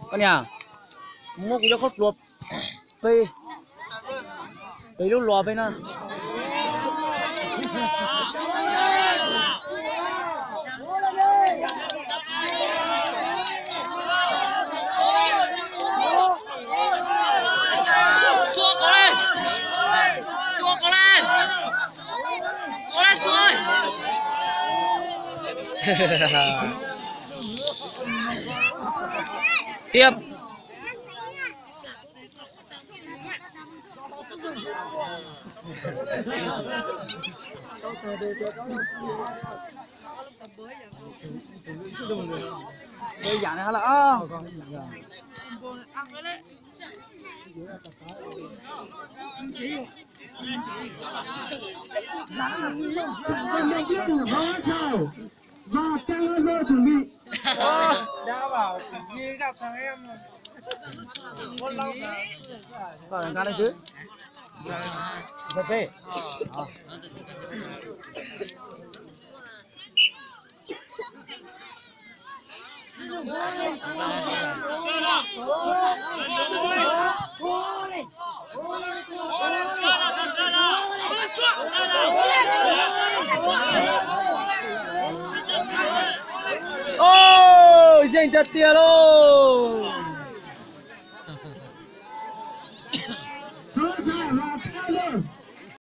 Koj niam, muab kuv cov khaub dluas peb, peb lub luas peb na. Tiag. Yeej tiag tiag lauj.